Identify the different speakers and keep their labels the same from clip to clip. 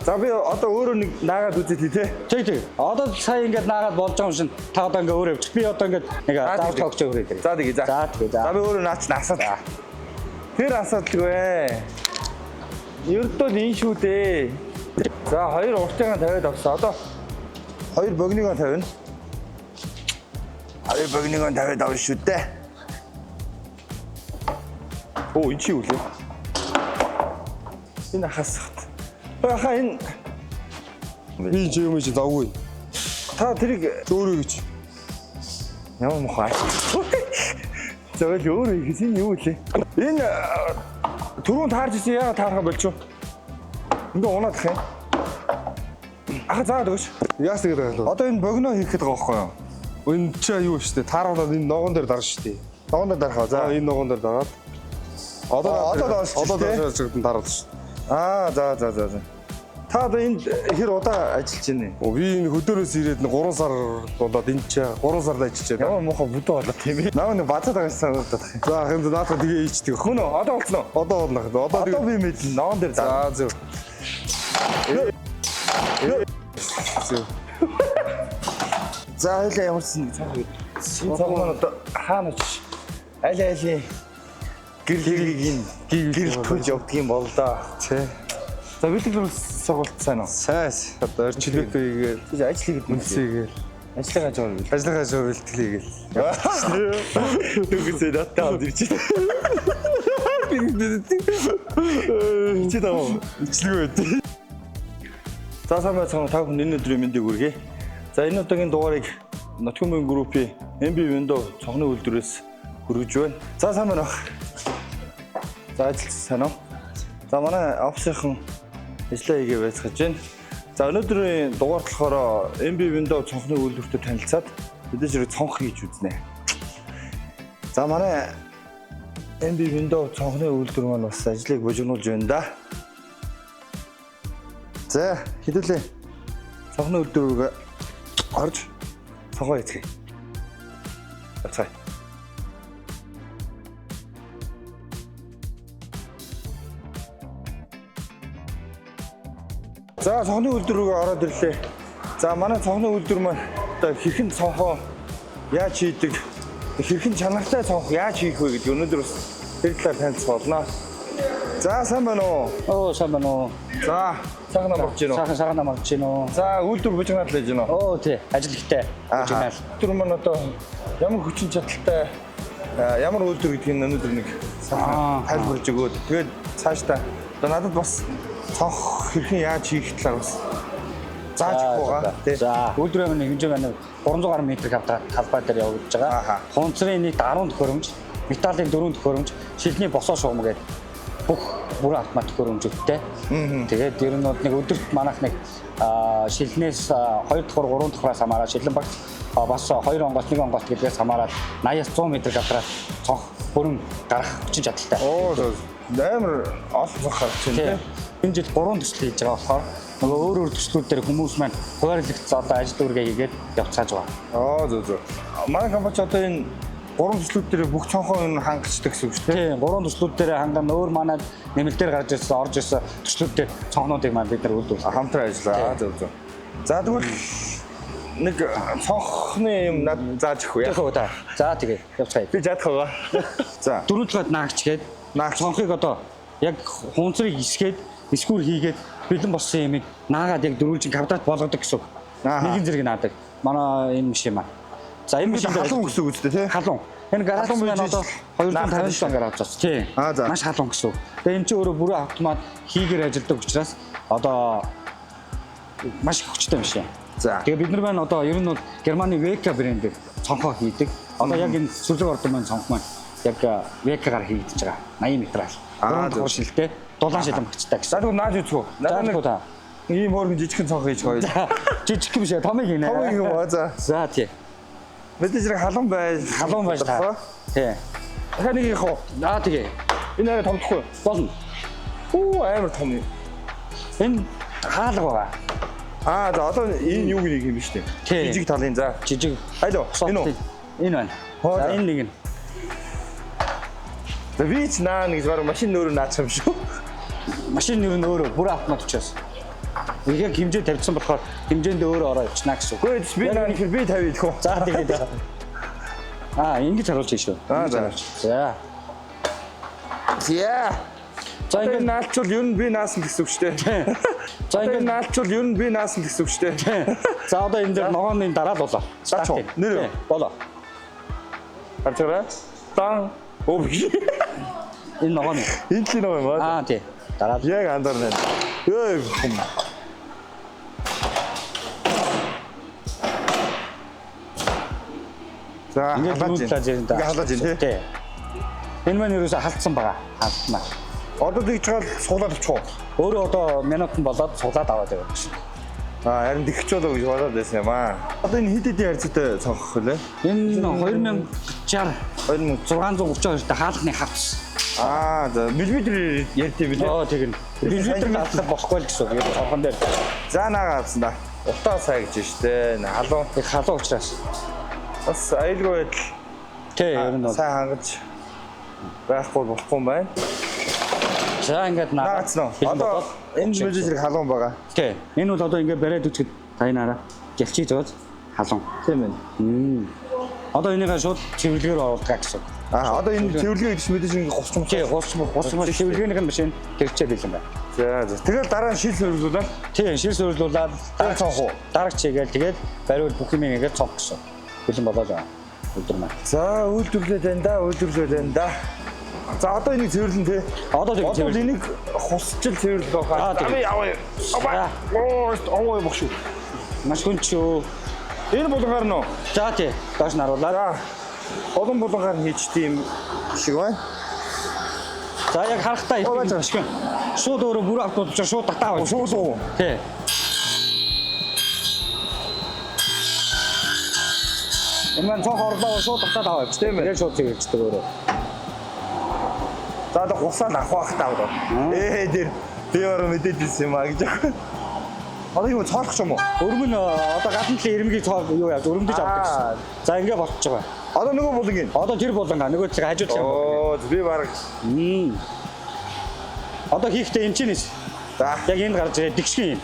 Speaker 1: За би одоо өөрөө нэг наагаад үзье тий.
Speaker 2: Тэг тэг. Одоо сая ингээд наагаад болж байгаа юм шин. Та одоо ингээд өөрөө явчих. Би одоо ингээд нэг заавал тогч өгөрэй тэр.
Speaker 1: За тэгээ за.
Speaker 2: За тэгээ за.
Speaker 1: За би өөрөө наач насаад. Тэр асуудалгүй. Ердөө л энэ шүү дээ. За хоёр уртыгаа тавиад авсан. Одоо хоёр богиныг тавина. Хоёр богиныг тавиад авна шүү дээ. Оо энэ чи юу лээ? Энэ хасахт. Баха энэ
Speaker 3: Би чи юм чи завгүй.
Speaker 1: та тэрийг
Speaker 3: Өөрөө гэж.
Speaker 1: Ямар мохоо. Зөвл өөрөө хийх энэ юу лээ? Энэ түрүүн таарч ирсэн яагаад таарах болчих вэ? Ингээ унаадах юм. Аха заагаад өгөөч.
Speaker 3: Яас тэгээд байгаа л.
Speaker 1: Одоо энэ богино хийх гээд байгаа байхгүй юу?
Speaker 3: Энэ чи юу штэ? Тааруулаад энэ ногоон дээр дарна штэ.
Speaker 1: Ногоон дээр дарах аа.
Speaker 3: За
Speaker 1: За.
Speaker 3: энэ ногоон дээр дараад. Одоо
Speaker 1: Одоо доош
Speaker 3: одоо
Speaker 1: тий?
Speaker 3: доош гэдэг дараад штэ.
Speaker 1: Аа за за за за. Та одоо энд хэр удаа ажиллаж байна вэ?
Speaker 3: Оо би энэ хөдөөрөөс ирээд 3 сар болоод энэ чи 3 сард ажиллаж байна.
Speaker 1: Ямар муухай бүдүү болоод тийм ээ. Наа нэг базаад байгаа санагдаад байна.
Speaker 3: За ахын наадах тэгээ ийчдэг.
Speaker 1: Хүн үү? Одоо болцсон уу?
Speaker 3: Одоо болно. Одоо
Speaker 1: Одоо
Speaker 3: тэгээ.
Speaker 1: би мэднэ. Ногоон дээр заа.
Speaker 3: За зөв. Зөв.
Speaker 1: За хоёлаа ямар ч нэг цонх гээд. Энэ цонх маань одоо хаана очиж аль алийн гэрэл гэрэл түүж явдаг юм бол доо.
Speaker 3: Тэ.
Speaker 1: За бэлтгэл сургалт сайн уу?
Speaker 3: Сайн. Одоо орчлогтой хийгээл.
Speaker 1: Чи ажил хийгээд
Speaker 3: Үнсээгээл.
Speaker 1: Ажлынхаа жоор бил.
Speaker 3: Ажлынхаа шоу бэлтгэл хийгээл.
Speaker 1: Түгсээ надтай хамт ирж байна. Чи даа.
Speaker 3: Ичлэг байд.
Speaker 1: За сайн байцгаана уу? Та бүхэнд энэ өдрийн мэндийг хүргэе. За энэ удаагийн дугаарыг Нотгомын группийн MB Window цонхны үйлдвэрээс хүргэж байна. За сайн байна уу? За ажилч сайн уу? За манай офисынхан ажлаа хийгээ байцгааж байна. За өнөөдрийн дугаарт болохоор MB Window цонхны үйлдвэртэй танилцаад мэдээж хэрэг цонх хийж үзнэ. За манай MB Window цонхны үйлдвэр маань бас ажлыг божигнуулж байна да. За хэдүүлээ. Цонхны үйлдвэр рүү орж цонхоо хийцгээе. Явцгаая. За цонхны үйлдвэр рүү ороод ирлээ. За манай цонхны үйлдвэр маань одоо хэрхэн цонхоо яаж хийдэг, хэрхэн чанартай цонх яаж хийх вэ гэдэг өнөөдөр бас тэр талаар танилцах болно. За сайн байна уу?
Speaker 2: Оо сайн байна уу?
Speaker 1: За сайхан нам болж байна уу?
Speaker 2: Сайхан сайхан нам болж байна уу?
Speaker 1: За үйлдвэр бужигнаад л байж байна уу?
Speaker 2: Оо тий. Ажил ихтэй. Бужигнаал.
Speaker 1: Үйлдвэр маань одоо ямар хүчин чадалтай ямар үйлдвэр гэдгийг өнөөдөр нэг сайхан тайлбарж өгөөд тэгээд цаашдаа одоо надад бас цонх хэрхэн яаж хийх талаар бас зааж өгөх байгаа тий.
Speaker 2: За, үйлдвэрийн маань хэмжээ маань 300 гаруй метр квадрат талбай дээр явагдаж байгаа. Хунцрын нийт 10 төхөөрөмж, металлын 4 төхөөрөмж, шилний босоо шугам гэдэг бүх бүрэн автомат төхөөрөмжтэй. Тэгээд ер нь бол нэг өдөрт манайх нэг шилнээс 2 давхар 3 давхраас хамаараад шилэн багц бас 2 онгоц 1 онгоц гэдгээс хамаараад 80-аас 100 метр квадрат цонх бүрэн гарах хүчин чадалтай.
Speaker 1: Оо амар олон цонх гарч байна тий.
Speaker 2: Энэ жил 3 төсөл хийж байгаа болохоор нөгөө өөр өөр төслүүд дээр хүмүүс маань хуваарлагдсан одоо ажил үүргээ хийгээд явцгааж байгаа.
Speaker 1: Аа зөв зөв. Манай компани ч одоо энэ гурван төслүүд дээр бүх цонхоо энэ хангацдаг гэсэн үг шүү дээ.
Speaker 2: Тийм, 3 төслүүд дээр ханган өөр манай нэмэлт дээр гарч ирсэн, орж ирсэн төслүүд дээр цонхнуудыг маань бид нар үйлдвэрлэдэг.
Speaker 1: Хамтран ажиллаа. Зөв зөв. За тэгвэл нэг цонхны юм над зааж өгөх үү?
Speaker 2: Тэгэхүү та. За тэгээ явцгаая.
Speaker 1: Би чадах байгаа. За.
Speaker 2: Дөрөв талаад наагч гээд
Speaker 1: Наагч.
Speaker 2: цонхыг одоо яг хунцрыг исгээд эсгүүр хийгээд бэлэн болсон юмыг наагаад яг дөрвөлжин квадрат болгодог гэсэн үг. Нэгэн зэрэг наадаг. Манай энэ машин маань. За энэ машин дээр
Speaker 1: Халуун гэсэн үг үстэй тий?
Speaker 2: Халуун. Энэ гараж
Speaker 1: Халуун
Speaker 2: маань
Speaker 1: байж
Speaker 2: одоо 257 гараж бас тий.
Speaker 1: За.
Speaker 2: Маш халуун гэсэн үг. Тэгээ энэ чинь өөрөө бүрэн автомат хийгээр ажилладаг учраас одоо маш их хүчтэй машин.
Speaker 1: За.
Speaker 2: Тэгээ бид нар маань одоо ер нь бол Германы Veka брендээр цонхоо хийдэг. Одоо яг энэ сүлэг ордон маань цонх маань яг Veka-гаар хийгдэж байгаа. 80 метр. 3 давхар шилтэй, дулаан шилэн багцтай
Speaker 1: За
Speaker 2: гэсэн.
Speaker 1: тэгвэл нааж үзэх үү? Надад
Speaker 2: За
Speaker 1: нэг
Speaker 2: та.
Speaker 1: ийм хөөрхөн жижигхэн цонх хийж гоё.
Speaker 2: Жижиг юм шиг томыг хийнэ.
Speaker 1: Том юм аа за.
Speaker 2: За тий.
Speaker 1: Мэдээж хэрэг халуун байж.
Speaker 2: Халуун байж та. Тий.
Speaker 1: Дахиад нэг их уу?
Speaker 2: Аа тэгээ.
Speaker 1: Энэ арай томдохгүй.
Speaker 2: Болно.
Speaker 1: Хүү амар том юм.
Speaker 2: Энэ хаалга байгаа.
Speaker 1: Аа за одоо энэ юу нэг юм биш үү?
Speaker 2: Тий.
Speaker 1: Жижиг талын за.
Speaker 2: Жижиг.
Speaker 1: Алло энэ үү?
Speaker 2: Энэ байна.
Speaker 1: Хоо,
Speaker 2: За
Speaker 1: за.
Speaker 2: энэ нэг нь.
Speaker 1: За би ч наа гэж бараг машин нөөрэ наачих юм шүү.
Speaker 2: Машин нэр нь өөрөө бүрэн автомат учраас. Яг хэмжээ тавьсан болохоор хэмжээнд өөрөө ороо явчихна гэсэн үг.
Speaker 1: Үгүй ээ, би наа нэхэр би 50 идэх үү?
Speaker 2: За тэгээд. Аа, ингэж харуулж шүү.
Speaker 1: Аа, за.
Speaker 2: За.
Speaker 1: За.
Speaker 2: За
Speaker 1: Одоо
Speaker 2: ингээд
Speaker 1: энэ наалчвал ер нь би наасан гэсэн үг шүү дээ.
Speaker 2: За
Speaker 1: Одоо энэ
Speaker 2: ингээд
Speaker 1: наалчвал ер нь би наасан гэсэн үг шүү дээ.
Speaker 2: За одоо энэ дээр ногооны дараа л болоо.
Speaker 1: За, чуу. Нэр юу?
Speaker 2: Болоо.
Speaker 1: Харж байгаарай. Дан. Өө биш.
Speaker 2: Энэ ногооны.
Speaker 1: Энэ л ногоо юм аа.
Speaker 2: Аа тий. Дараа л.
Speaker 1: Яг анзаарна. Өө хум. За
Speaker 2: Ингээд
Speaker 1: халааж
Speaker 2: дөрөв талаар
Speaker 1: байна.
Speaker 2: зэрэг
Speaker 1: Ингээ халааж байна тий.
Speaker 2: тий. Энэ маань ерөөсө халтсан байгаа. Халтнаа.
Speaker 1: Одоо тэгж чагаал суулаад авчих уу?
Speaker 2: Өөрөө одоо минут нь болоод суглаад аваад явах гэсэн.
Speaker 1: Аа харин тэгч болоо гэж бодоод байсан юм аа. Одоо энэ хэд хэдийн харьцаатай цонхох вүлээ?
Speaker 2: Энэ 2060
Speaker 1: 2000
Speaker 2: 632 та хаалхны хавц.
Speaker 1: Аа за миллиметр ярьд юм билээ.
Speaker 2: Оо тэгнэ. Миллиметр алхах болохгүй л гэсэн үг. Яг цонхон дээр
Speaker 1: За наагаа авсан да. Утаа сай гэж штэ. Халуун.
Speaker 2: их халуун учраас.
Speaker 1: Бас аюулгүй байдал
Speaker 2: Тий, ер нь бол.
Speaker 1: сайн хангаж байхгүй болохгүй юм байна.
Speaker 2: За ингээд наагаа.
Speaker 1: Наацсан уу? Одоо энэ мэдээж хэрэг халуун байгаа.
Speaker 2: Тий. Энэ бол одоо ингээд бариад үчихэд та энэ хараа. Жалчиж байгаа халуун.
Speaker 1: Тийм ээ.
Speaker 2: Одоо энийгээ шууд цэвэрлэгээр оруулдаг гэсэн үг.
Speaker 1: Аа одоо энэ цэвэрлэгээ гэдэг чинь мэдээж ингэ гусч мус.
Speaker 2: Тий, гусч гусч цэвэрлэгээнийх нь машин тэрчээ бэлэн байна.
Speaker 1: За за. Тэгэл дараа нь шил суйрлуулаад
Speaker 2: Тий, шил суйрлуулад
Speaker 1: Тэр цонх уу?
Speaker 2: Дарагч хийгээл тэгээд бариул бүх юм ингээд цонх гэсэн. Бэлэн болоо л өдөр маань.
Speaker 1: За үйлдвэрлээд байна да, үйлдвэрлээд байна да. За одоо энийг цэвэрлэн тий.
Speaker 2: Одоо тэг
Speaker 1: Одоо
Speaker 2: цэвэрлэн.
Speaker 1: энийг хусчил цэвэрлэх
Speaker 2: Аа,
Speaker 1: байхаа.
Speaker 2: тийм.
Speaker 1: Би яваа.
Speaker 2: За.
Speaker 1: Оо, овоо бох шүү.
Speaker 2: Маш хүн шүү.
Speaker 1: Энэ булангаар нөө.
Speaker 2: За тий, доош нь харуулаад.
Speaker 1: За. Олон булангаар нь хийчихдээ юм шиг байна.
Speaker 2: За яг харахтаа
Speaker 1: Оо, байж байгаа.
Speaker 2: их шууд өөрөө бүрэн автомат шууд татаа авах.
Speaker 1: Шууд уу.
Speaker 2: Тий. Энэ маань цонх орлоо шууд татаад аваа.
Speaker 1: Тийм ээ.
Speaker 2: Тэгээд шууд цэвэрлждэг өөрөө.
Speaker 1: За одоо гусаал авах байх та одоо. Ээ тэр би өөрөө мэдээд ирсэн юм а гэж. Одоо юу цоолох юм уу?
Speaker 2: Өргөн одоо гадна талын ирмэгийг цоо юу яаж өрөмдөж авдаг
Speaker 1: Аа.
Speaker 2: гэсэн. За ингэ болчихж байгаа.
Speaker 1: Одоо нөгөө буланг юм.
Speaker 2: Одоо тэр буланга нөгөө талын хажуу талын.
Speaker 1: Оо би баг.
Speaker 2: Одоо хийхдээ энэ чинь
Speaker 1: За.
Speaker 2: яг энд гарч ирээ дэгшгийн юм.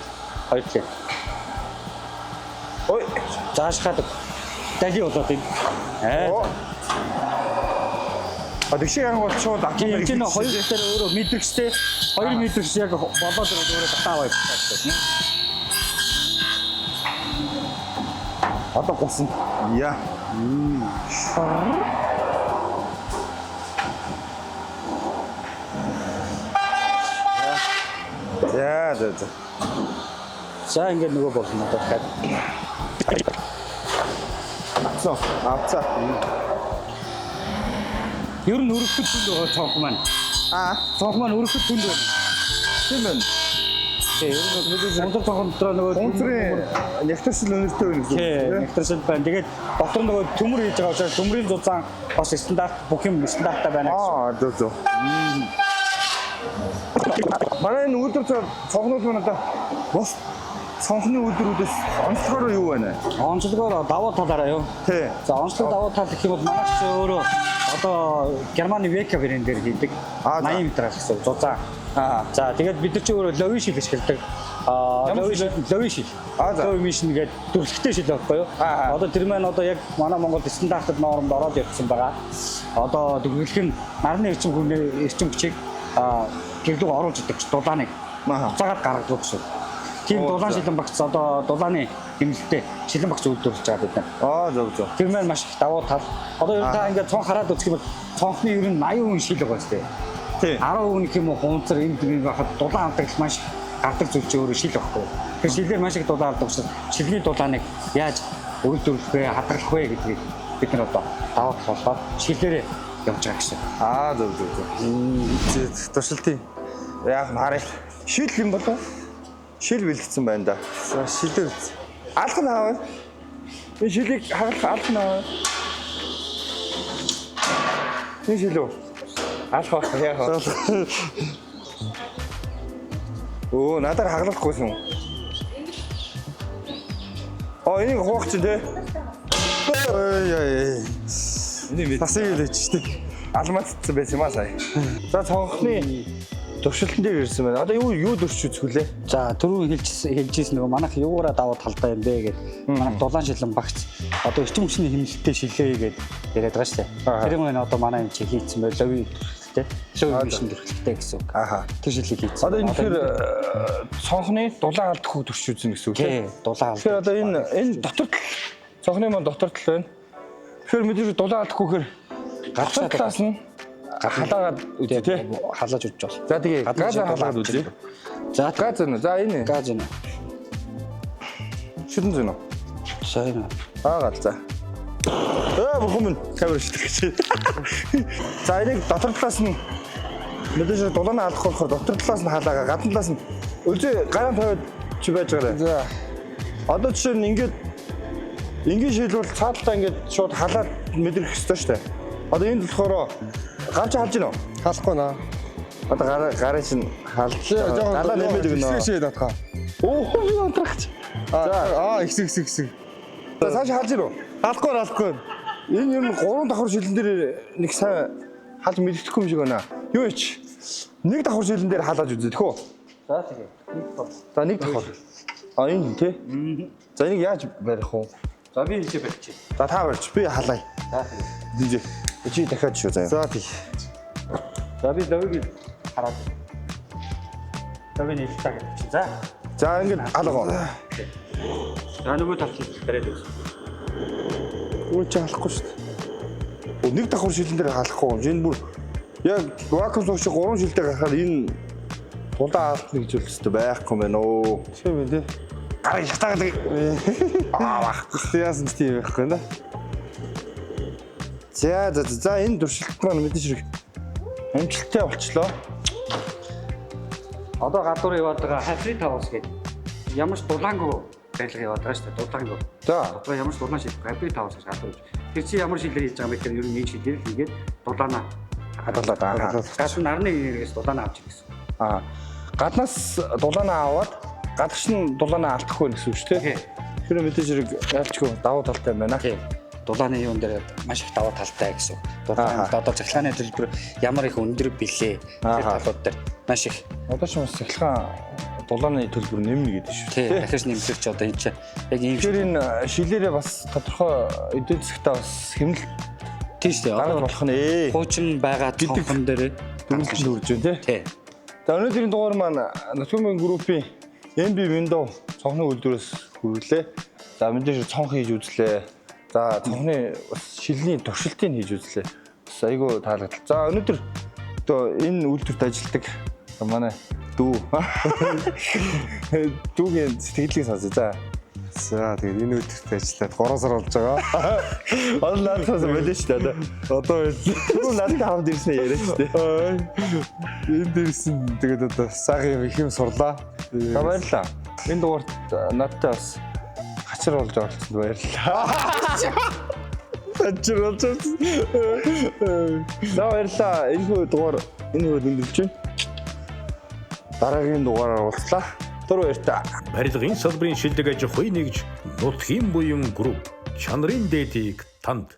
Speaker 2: Хоёр талын.
Speaker 1: Ой.
Speaker 2: Заашхаад дали болоод энэ. Аа.
Speaker 1: Оо. А тэгшээ янг бол шууд
Speaker 2: Тийм
Speaker 1: автомат
Speaker 2: энэ чинь хоёр дээр өөрөө мэдрэгчтэй хоёр мэдрэгч яг болоод ирээд өөрөө татаа аваа гэсэн.
Speaker 1: Одоо гусан. Яа. За за за.
Speaker 2: За ингээд нөгөө болно одоо дахиад.
Speaker 1: Авцсан. Авцаа.
Speaker 2: Ер нь өргөхөд түнд байгаа цонх маань.
Speaker 1: Аа.
Speaker 2: Цонх маань өргөхөд түнд байна.
Speaker 1: Тийм байна.
Speaker 2: Тийм ер нь мэдээж унтар цонхон дотор нөгөө
Speaker 1: Гунцрын нягтарсал өнөртэй байна гэсэн үг
Speaker 2: Тийм,
Speaker 1: тийм.
Speaker 2: нягтарсал байна. Тэгээд дотор нь нөгөө төмөр хийж байгаа учраас төмрийн зузаан бас стандарт бүх юм стандарттай байна гэсэн.
Speaker 1: Аа зөв зөв. Манай энэ үйлдвэр цонхнууд маань одоо бус цонхны үйлдвэрүүдээс онцлогоор юу байна вэ?
Speaker 2: Онцлогоор давуу талаараа юу?
Speaker 1: Тий.
Speaker 2: За онцлог давуу тал гэх юм бол манай ч өөрөө одоо Германы Века брэнд дээр хийдэг
Speaker 1: Аа, за.
Speaker 2: 80 м гэсэн үг, зузаан.
Speaker 1: Аа.
Speaker 2: За тэгээд бид нар чи өөрөө лови шил ашигладаг. Аа
Speaker 1: Ямар
Speaker 2: лови
Speaker 1: шил
Speaker 2: шил, лови шил.
Speaker 1: Аа, за.
Speaker 2: Лови мишн гэдэг дүрлэгтэй шил байхгүй юу?
Speaker 1: Аа, аа.
Speaker 2: Одоо тэр маань одоо яг манай Монголд стандартад нормд ороод явсан байгаа. Одоо дүрлэх нь нарны эрчим хүнээ эрчим хүчийг аа гэрлүүг оруулж идэг дулааныг.
Speaker 1: Аа.
Speaker 2: Буцаагаад гаргадаг гэсэн. үг. Тийм
Speaker 1: Оо,
Speaker 2: дулаан
Speaker 1: за.
Speaker 2: шилэн багц одоо дулааны хэмнэлттэй шилэн багц үйлдвэрлэж байгаа бид нар.
Speaker 1: Аа зөв зөв.
Speaker 2: Тэр маань маш их давуу тал. Одоо ер нь та ингээд цонх хараад үзэх юм бол цонхны ер нь 80% шил байгаа шүү дээ.
Speaker 1: Тий.
Speaker 2: 10% гэх юм уу хунцар энэ юм байхад дулаан авдаг маш их гардаг зүйл чи өөрөө шил байхгүй. Тэгэхээр шилээр маш их дулаан авдаг учраас шилний дулааныг яаж үйлдвэрлэх вэ, хадгалах вэ гэдгийг бид нар одоо давуу тал болгоод шилээрээ явж байгаа гэсэн.
Speaker 1: Аа зөв зөв зөв.
Speaker 3: Туршилтын.
Speaker 1: Яг нь харъя. Шил юм болов? Шил бэлгэцсэн байна да.
Speaker 3: За шилээ үз.
Speaker 1: Алах нь аав. Энэ шилийг хагалах алах нь аав. Энэ шил үү? Алах байх яах вэ? Өө надаар хагалахгүйсэн юм. Оо энийг хуваах чинь те.
Speaker 3: Ой ой.
Speaker 1: Энийг мэд.
Speaker 3: Бас юм лээч штэ.
Speaker 1: Алмаацсан байсан юм аа сая. За цонхны Туршилтан дээр ирсэн байна. Одоо юу дурч үзэх вүлээ?
Speaker 2: За түрүүн хэлжсэн нөгөө манайх юугаараа давуу талтай юм бэ гэд манайх дулаан шилэн багц одоо эрчим хүчний хэмнэлттэй шилээ гэд яриад байгаа шүү дээ. Тэр юм одоо манай юм чи хийцэн бай лови төрөлхттэй. Лови мишин төрөлхттэй гэсэн үг. Тэр шилийг хийцэн.
Speaker 1: Одоо энэ тэгэхээр цонхны дулаан алдах хөг турш үзнэ гэсэн үг
Speaker 2: тийм. Дулаан алдах.
Speaker 1: Тэгэхээр одоо энэ дотор цонхны маань дотор тал байна. Тэгэхээр мэдээж дулаан алдах хөөр гадаа талаас нь халаагаад үзье тий.
Speaker 2: Халааж үзэж байна.
Speaker 1: За тэгээ газ халаагаад үзье.
Speaker 2: За
Speaker 1: газ зэн. За энэ.
Speaker 2: Газ зэн.
Speaker 1: Шүдэн зэн үү?
Speaker 2: За энэ.
Speaker 1: Аагаал за. Бурхан минь камер шидэх гэж. За энийг дотор талаас нь мэдээж дулаан алдах болохоор дотор талаас нь халаагаа гадна талаас нь өзөө гараа тавиад чи байж байгаарай.
Speaker 3: За.
Speaker 1: Одоо жишээ нь ингээд шилбэл цааталтаа ингээд шууд халаад мэдрэх ёстой шүү дээ. Одоо энд болохоор гар чи халж гинөө?
Speaker 3: Халахгүй наа.
Speaker 1: Одоо гараа чинь халж галаа нэмээд өгнө.
Speaker 3: Ихсээ наадхаа.
Speaker 1: Оо би унтрах чи.
Speaker 3: За ихсэг.
Speaker 1: За цааш халж гинөө?
Speaker 3: Халахгүй.
Speaker 1: Энэ ер нь 3 давхар шилэн дээр нэг сайн халж мэддэхгүй юм шиг байна. Юу ич? Нэг давхар шилэн дээр халааж үзье тэхүү.
Speaker 2: За тэгээ. Нэг давхар.
Speaker 1: За нэг давхар. А энэ тий. За энийг яаж барих вэ?
Speaker 2: За би хэлжээ барьчих.
Speaker 1: За та барьж би халаая.
Speaker 2: За
Speaker 1: тэгээ. Чи дахиад шүү заяа.
Speaker 3: За тий.
Speaker 2: За би ловиг хараад. Ловиг нийлтаа гэж чи. За.
Speaker 1: За ингэж алгаа.
Speaker 2: За нөгөө талд бариад үз.
Speaker 3: Үгүй чи халахгүй шүү дээ.
Speaker 1: Нэг давхар шилэн дээр халахгүй юм. Энэ бүр яг вакуум суух шиг 3 шилдэ гарахаар энэ тулаа алдна гэж хэлсэн байхгүй юм байна оо.
Speaker 3: Тийм ээ тий.
Speaker 1: Гарыг шатаагаад аа байхгүй.
Speaker 3: Яасан ч тийм байхгүй нэ.
Speaker 1: За за за энэ туршилт маань мэдээж хэрэг амжилттай болчлоо.
Speaker 2: Одоо гадуур яваад байгаа хабрид хаус гэдэг ямар ч дулаангүй барилга яваад байгаа шүү дээ. Дулаангүй.
Speaker 1: За.
Speaker 2: Одоо ямар ч дулаан шилдэг хабрид хаус гэж гадуур. Тэр чи ямар шилээр хийж байгаа юм бэ гэхээр ер нь энэ шилээр л хийгээд дулаанаа
Speaker 1: хадгалаад аа.
Speaker 2: Гадна нарны энергиэс дулаанаа авч ирсэн.
Speaker 1: Аа. Гаднаас дулаанаа аваад гадагш нь дулаанаа алдахгүй гэсэн үг шүү дээ. Тэгэхээр мэдээж хэрэг ялчгүй давуу талтай юм байна.
Speaker 2: Тий. Дулааны юун дээр маш их давуу талтай гэсэн. Дулаан одоо цахилгааны төлбөр ямар их өндөр билээ. Тэр талууд дээр маш их.
Speaker 1: Одоо ч бас цахилгаан дулааны төлбөр нэмнэ гэдэг шүү.
Speaker 2: Тий. Дахиж нэмсэг чи одоо энэ чи яг ийм
Speaker 1: Тэгэхээр энэ шилээрээ бас тодорхой эдийн засгтаа бас хэмнэлт
Speaker 2: тийм шүү дээ.
Speaker 1: Дарга болох нэ.
Speaker 2: Хуучин байгаа цонхон дээр
Speaker 1: дөрвөлжин үрж байна
Speaker 2: тий.
Speaker 1: За өнөөдрийн дугаар маань Нутгийн группийн MB Window цонхны үйлдвэрээс хүргэлээ. За мэдээж цонх хийж үзлээ. За цонхны бас шилний туршилтыг хийж үзлээ. Бас айгүй таалагдлаа. За өнөөдөр одоо энэ үйлдвэрт ажилладаг манай дүү. Дүүгийн сэтгэлийг сонсъё. За.
Speaker 3: За тэгээд энэ үйлдвэрт ажиллаад 3 сар болж байгаа.
Speaker 1: Одоо наадаас болоо шүү дээ.
Speaker 3: Одоо
Speaker 1: түрүү надтай хамт ирсэн яриа шүү дээ.
Speaker 3: Энд ирсэн тэгээд одоо сайхан юм их юм сурлаа.
Speaker 1: За баярлалаа. Энэ дугаарт надтай бас хачир болж оролцсонд баярлалаа.
Speaker 3: Хачир болж оролцсон.
Speaker 1: За баярлалаа. Энэ хүү дугаар энэ хүү өндөрлөж байна. Дараагийн дугаараар уулзлаа. Түр баяртай.
Speaker 4: Барилгын салбарын шилдэг аж ахуйн нэгж Нутгийн буян групп чанарын дээдийг танд